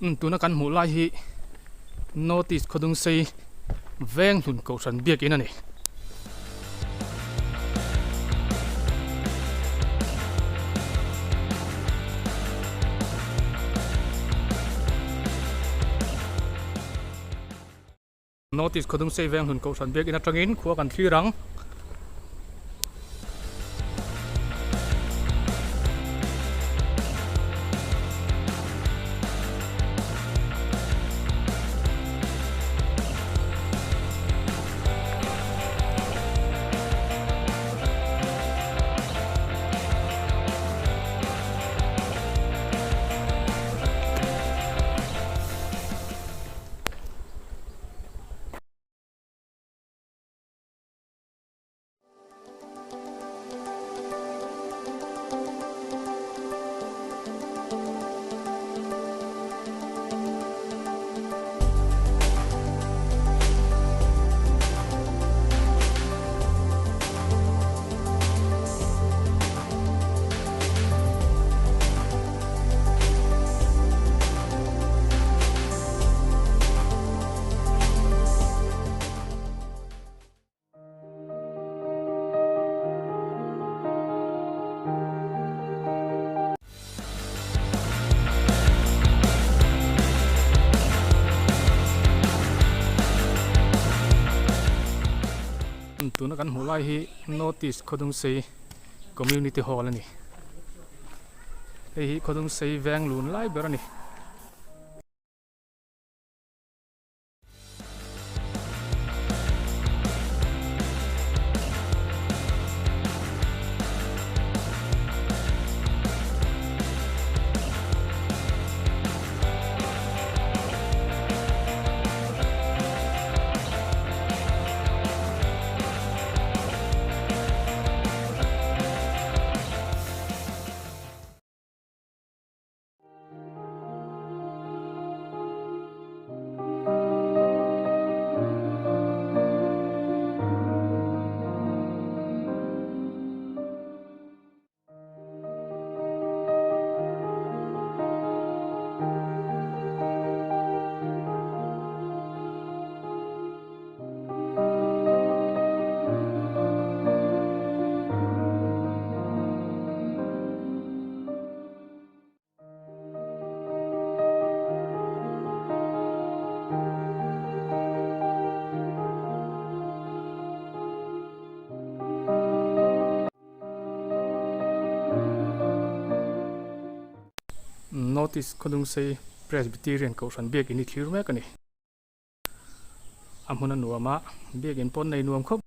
Umm tuna kan hmuh lai hi North East Khawdungsei veng hlun kohhran biakin a ni. North East Khawdungsei veng hlun kohhran biakin atangin khua kan thlir ang. Tuna kan hmuh lai hi North East Khawdungsei Community Hall a ni. Hei hi Khawdungsei veng lun lai ber a ni. North East Khawdungsei Presbyterian Kohhran biakin hi thlir mek a ni. A hmun a nuam a, biakin pawn nei nuam khawp.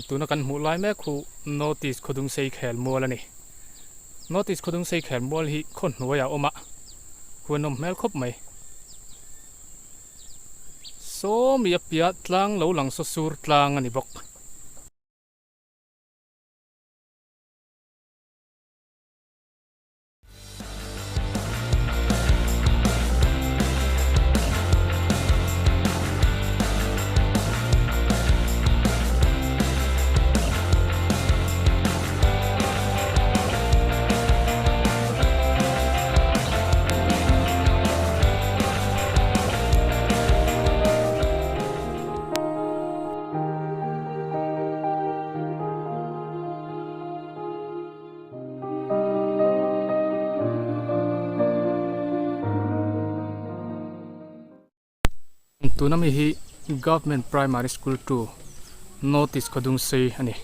Tuna kan hmuh lai mek hu North East Khawdungsei Khelmual a ni. North East Khawdungsei Khelmual hi khaw hnuaiah a awm a, huan awm hmel khawp mai. Sawmi a piah tlang lo lang saw sur tlang a ni bawk. Tuna mi hi Government Primary School 2 North East Khawdungsei a ni.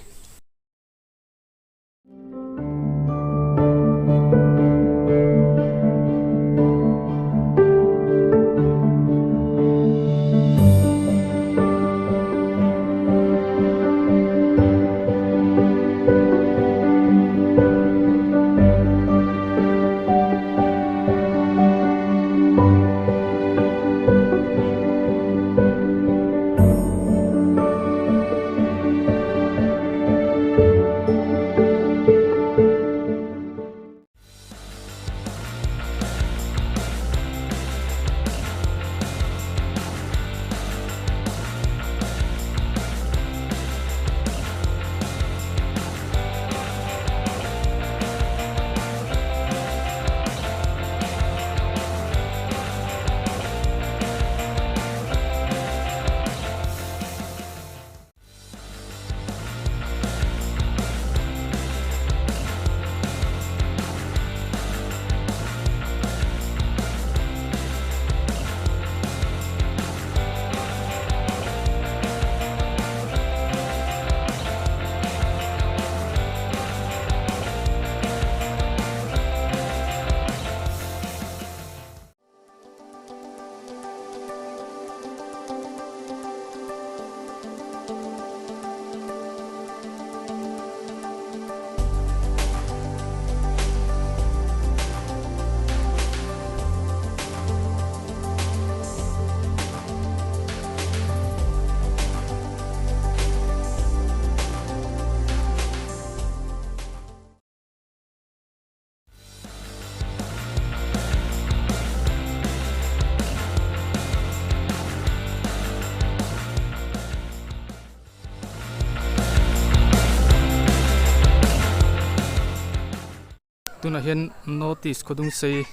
Tunah hian North East Khawdungsei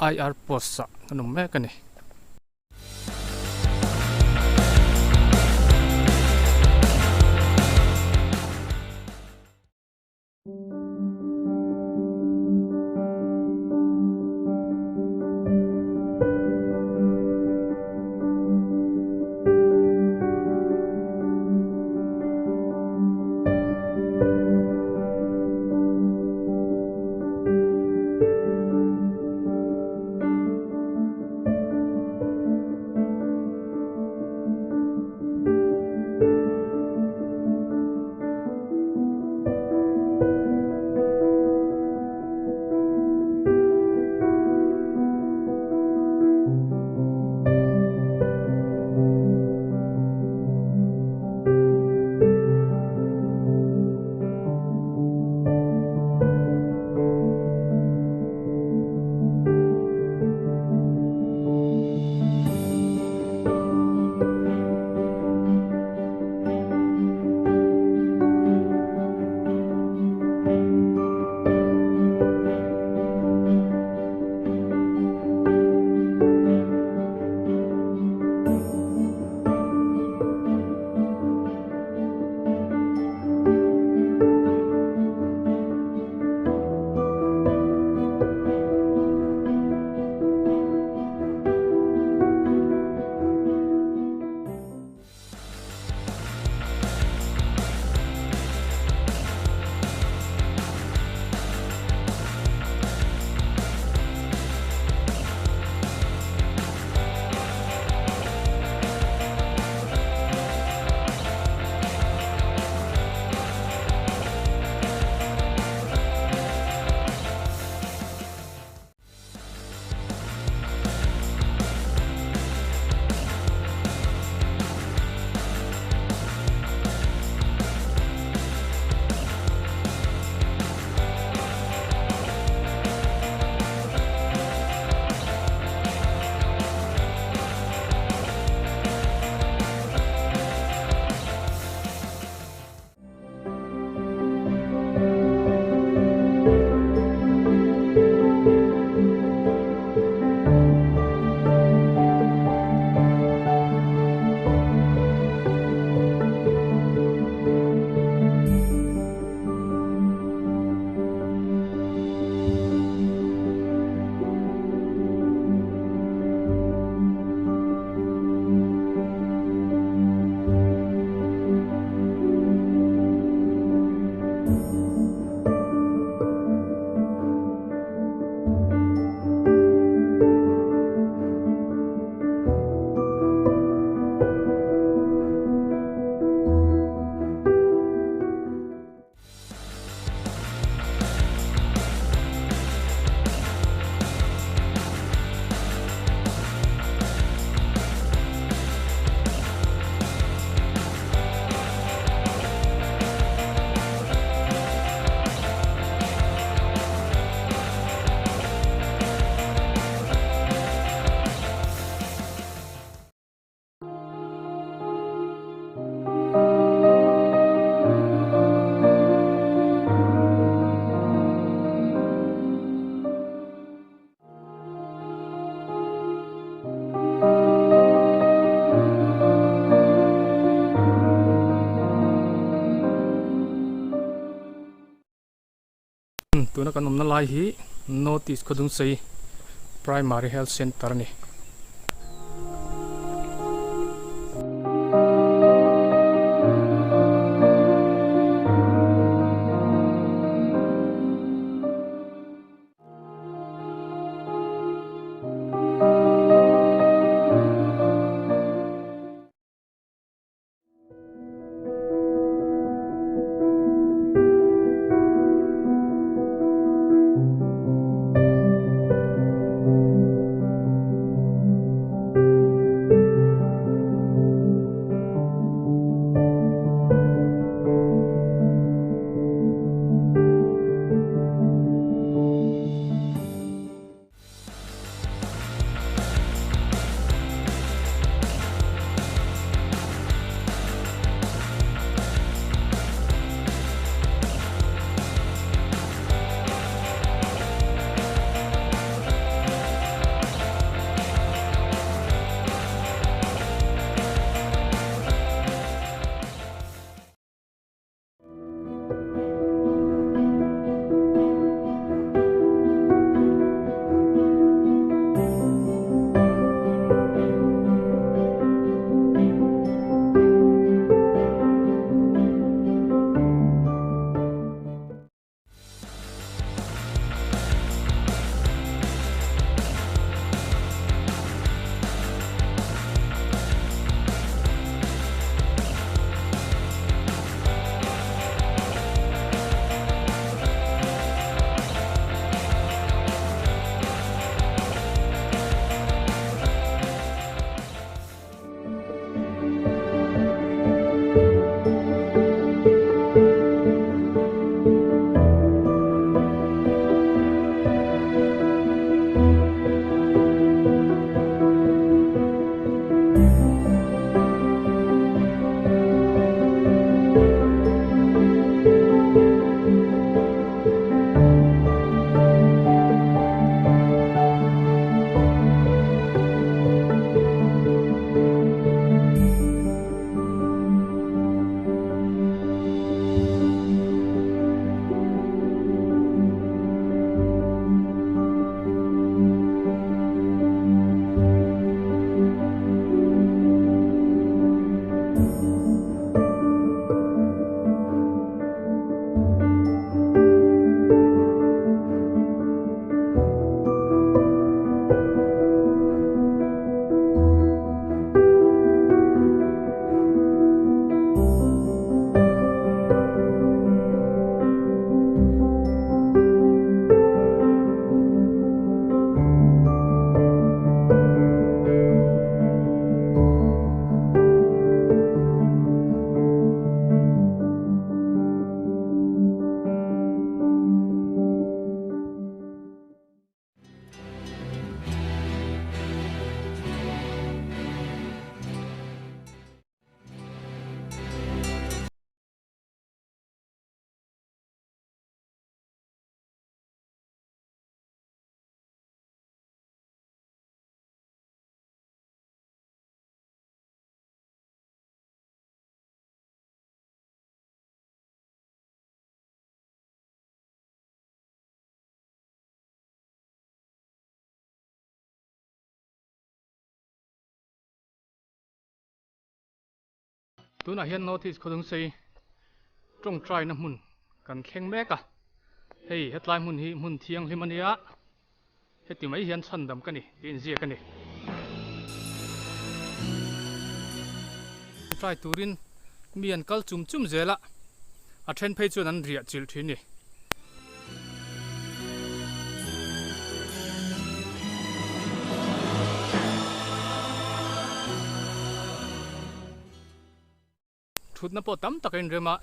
IR post ah kan awm mek a ni. Tuna kan awmna lai hi North East Khawdungsei Primary Health Centre a ni. Tunah hian North East Khawdungsei tawngtaina hmun kan thleng mek a, hei hetlai hmun hi hmun thianghlim a nia, heti mai hian chhandam ka ni tih inziak a ni. Tawngtai turin mi an kal chum chum zel a, a then phei chuan an riah chilh thin ni. Thutna pawh tam tak a inrem a,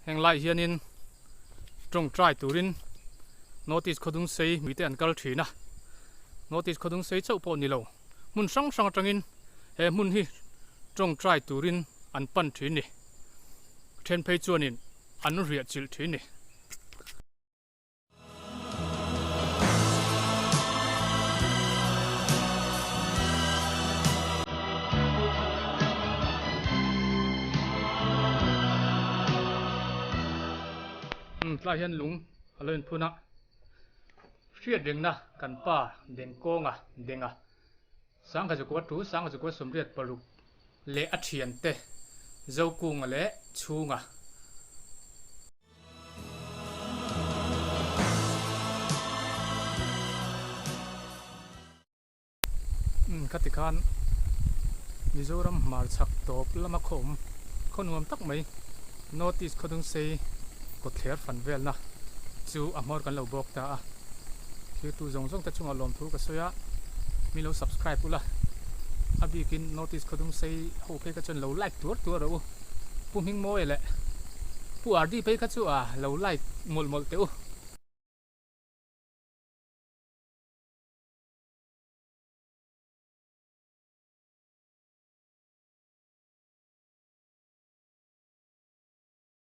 heng lai hianin tawngtai turin North East Khawdungsei mite an kal thin a, North East Khawdungsei chauh pawh ni lo hmun hrang hrang atangin he hmun hi tawngtai turin an pan thin ni. Then phei chuanin an riah chilh thin ni. Umm tlaiah hian lung a lo inphun a, hriat rengna kan pa Dengkawnga Denga Sangha Zakua tu Sangha Zakua 86 leh a thiante Zokunga leh Chhunga. Umm khati khan Mizoram hmarchhak tawp lama khaw awm khaw nuam tak mai North East Khawdungsei kawtthler fan velna chu a hmawr kan lo bawk ta a, thirtu zawng zawng te chungah lawmthu ka sawi a, mi lo subscribe ula, a bikin North East Khawdungsei ho phei kha chuan lo like tuar tuar rawh u, Pu Hmingmawia leh Pu RD phei kha chu a lo like mawlh mawlh teh u.